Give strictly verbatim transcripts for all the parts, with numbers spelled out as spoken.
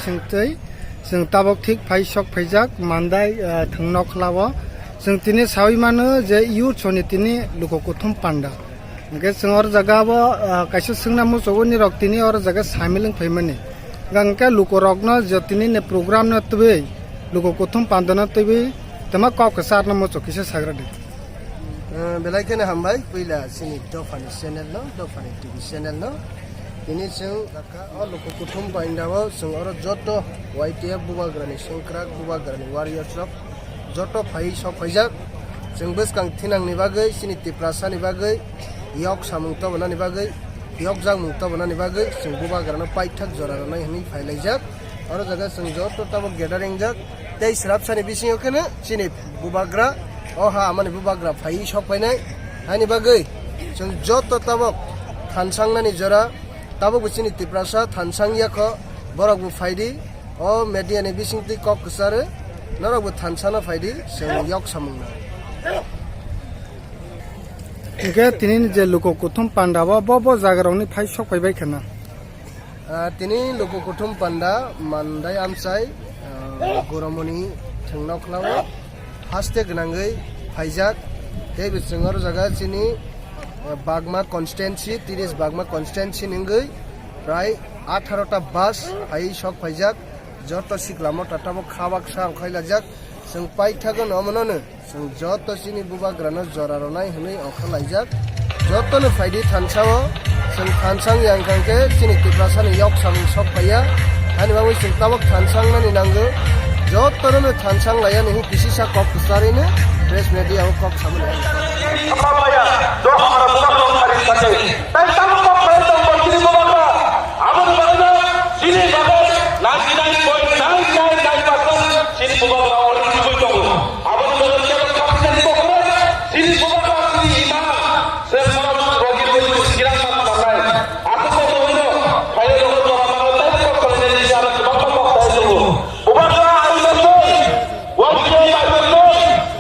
Chwng tei chwng tabok thik phai sok phaijak Mandai, ah, thwng nokhlao. Chwng tini sawi mano je youth soni tini luku kuthum panda. Hwnkhe chwng oro jaga o, ah, kaisa swngna muchungo nirok tini oro jaga samil wng phaimani. Hwnkhe lukurokno je tini ni program no twiwi luku kuthum panda no twiwi tama kok kwcharno muchung kisa sagra di. Eh, belai kheno hambai, puila chini dophani channel no, dophani T V channel no. Tini chwng o luku kuthum panda o chwng oro joto Y T F bubagrani sengkrak, bubagrani warriors rok joto phai sok phaijak. Chwng bwskang thinangni bagwi, chini Tiprasani bagwi yok samung tobonani bagwi, yok jakmung tobonani bagwi chwng bubagrano paithak jora rwnai hwnwi phai laijak. Oro jaga chwng joto tabok gathering jak. Tei swrapsani bisingo kheno chini bubagra, o ha amani bubagra phaiwi sok phainai. Haini bagwi chwng joto tabok thansangnani jora, tabok bo chini Tiprasa thansang yakho, borok bo phaidi, o media ni bisingtwi kok kwcharo, norok bo thansano phaidi, chwng yok samung nang. Hwnkhe tini je luku kuthum panda o bo, bo jaga rokni phai sok phai bai kheno. Ah, tini luku kuthum panda Mandai amchai, ah, Goromoni thwngno khlao haste gwnangwi phaijak. Tei bo chwng oro jaga chini, ah, Bagma constituency, tiris Bagma constituency nungwi prai atharo ta bus phai sok phaijak. Joto sikla mota tabok kha baksa rok khai lajak. Chwng paithago no omono no. Chwng joto chini bubagrano jora rwnai hwnwi ongkhorlaijak. Jotono phaidi thansao, chwng thansang yang kha khe chini Tiprasani yok samung sok phaiya. Ani bagwi chwng tabok thansangnani nango. Jotono no thansang laiya ni hwn kisisa kok kwcharino press media o kok samani. Aboni bagwi ninety nine point nine nine nine percent chini bubagra already tubui tongo. Aboni bagwi kebo khapinani kokoro chini bubagra chini ima se mono rogi tubui kirang ma tubui nai. Aku koto hino, khayo logo jora mano tai kok khalinani jara tubui kok tai tongo. Bubagra ayo logo, wajib ayo logo,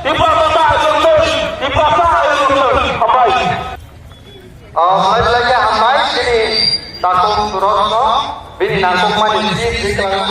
Tiprasa ayo logo, Tiprasa ayo logo. Hambai. Ah, hambai belai khe hambai, bini takhuk surokno, bini nangkukmani chief bwklang